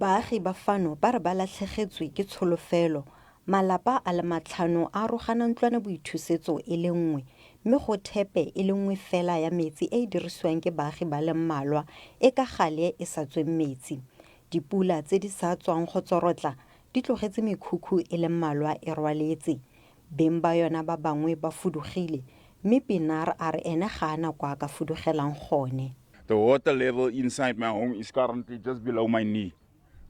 Baagi ba fano ba re ba latlhegetswe ke tsholofelo. Malapa a le matlhano a arogana ntlwanaboithusetso e le nngwe, mme go thepe e le nngwe fela ya metsi e e dirisiwang ke baagi ba le mmalwa e ka gale e sa tsweng metsi. Dipula tse di sa tswang go tsorotla di tlogetse mekhukhu e le mmalwa e rwaletse. Beng ba yona ba bangwe ba fudugile, mme Pienaar a re ene ga a na kwa a ka fudugelang gone. The water level inside my home is currently just below my knee.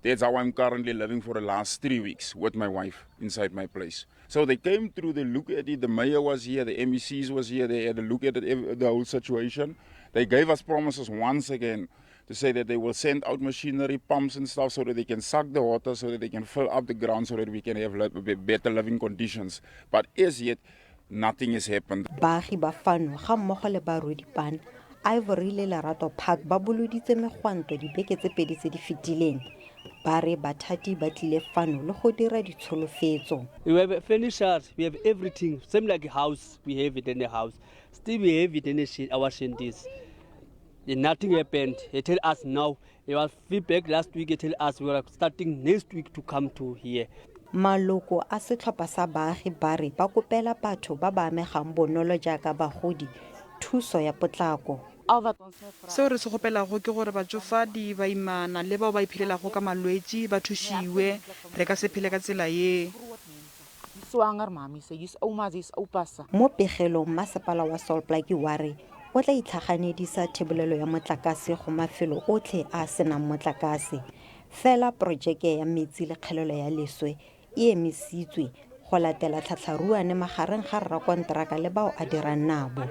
That's how I'm currently living for the last 3 weeks with my wife inside my place. So they came through, they looked at it, the mayor was here, the MECs was here, they had a look at it, the whole situation. They gave us promises once again to say that they will send out machinery, pumps and stuff so that they can suck the water, so that they can fill up the ground so that we can have better living conditions. But as yet, nothing has happened. Baagi ba fano ga mmogo le ba Roodepan, Ivory le Lerato Park ba boloditse megwanto dibeke tse pedi tse di fetileng. Ba re bathati ba tlile fano le go dira ditsholofetso. We have furniture, we have everything. Same like a house, we have it in the house. Still we have it in the our shanties. Nothing happened. They tell us now. It was feedback last week. They tell us we are starting next week to come to here. Maloko a setlhopha sa baagi ba re ba kopela batho ba ba amegang bonolo jaaka bagodi thuso ya potlako. Seo re se kgopelago ke gore batšofadi, baimana le bao ba iphelelago ka malwetši ba thušiwe. Re ka se phele ka tsela ye. Swanger mami se jy's ouma jy's oupa. Mo pegelong, masepala wa Sol Plaatje wa re o tla itlhaganedisa thebolelo ya motlakase go mafelo otlhe a a senang motlakase. Fela porojeke ya metsi le kgelelo ya leswe e emisitswe go latela tlhatlharuane magareng ga rrakonteraka le bao a dirang nabo.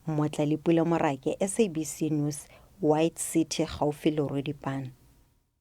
Motlalepule Morake, SABC News, White City gaufi le Roodepan.